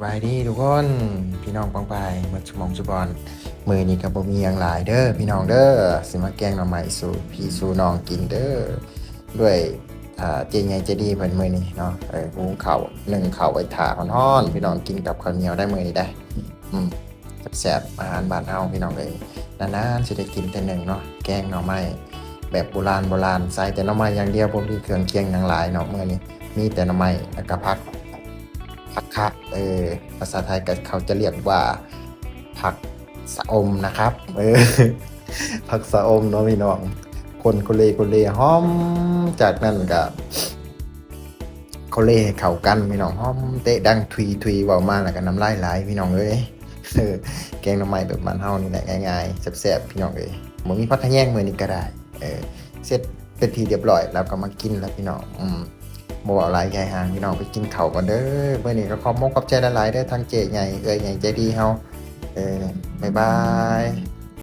ສະບາຍດີທຸກຄົນ ພີ່ນ້ອງປ້ອງປາຍໝົດຊຸໝ່ອງຊຸບ່ອນ. ມື້ນີ້ກໍບໍ່ມີຫຍັງຫຼາຍເດີພີ່ນ້ອງເດີ ຊິມາແກງໜໍ່ໄມ້ສູ່ພີ່ສູ່ນ້ອງກິນເດີ ດ້ວຍ ອ່າ ເຈ້ໃຫຍ່ໃຈດີເພິ່ນມື້ນີ້ເນາະ ເອີ ຫຸງເຂົ້າ ໜຶ້ງເຂົ້າໄວ້ຖ້າຮ້ອນໆ ພີ່ນ້ອງ ກິນກັບເຂົ້າໜຽວໄດ້ມື້ນີ້ໄດ໋. ອືມ ແຊບໆ ອາຫານບ້ານເຮົາພີ່ນ້ອງເອີຍ. ນານໆ ຊິໄດ້ກິນເທື່ອໜຶ່ງເນາະ ແກງໜໍ່ໄມ້ແບບໂບລານໆ ໃສ່ແຕ່ໜໍ່ໄມ້ຢ່າງດຽວ ບໍ່ມີເຄື່ອງຄຽງຫຍັງຫຼາຍເນາະ. ມື້ນີ້ມີແຕ່ໜໍ່ໄມ້ ແລ້ວກໍຜັກ ຜັກຄະ ເອີ ພາສາໄທກໍເຂົາຈະລຽກວ່າຜັກຊະອົມນະຄັບ ເອີ ຜັກຊະອົມເນາະພີ່ນ້ອງ ຄົນໂຄເລໂຄເລຫອມ. ຈາກນັ້ນກໍໂຄເລໃຫ້ເຂົ້າກັນພີ່ນ້ອງ ຫອມເຕະດັງທຸຍໆ ເວົ້າມາແລ້ວກໍນ້ຳລາຍໄຫຼພີ່ນ້ອງເອີຍ. ເອີ ແກງໜໍ່ໄມ້ແບບບ້ານເຮົານີ້ແຫຼະ ງ່າຍໆ ແຊບໆ ພີ່ນ້ອງເອີຍ. ບໍ່ມີຜັກຂະແຍງມື້ນີ້ກໍໄດ້ ເອີ ເສັດເປັນທີ່ຮຽບຮ້ອຍ ແລ້ວກໍມາກິນແລ້ວພີ່ນ້ອງ. ອືມ ບໍ່ເວົ້າຫຼາຍໃຫຍ່ຫາງ ພີ່ນ້ອງໄປກິນເຂົ້າກ່ອນເດີ. ມື້ນີ້ກໍຂອບມົກຂອບໃຈຫຼາຍໆເດີ ທັງເຈ້ໃຫຍ່ ເອື້ອຍໃຫຍ່ໃຈດີເຮົາ. ເອີ ບາຍບາຍ.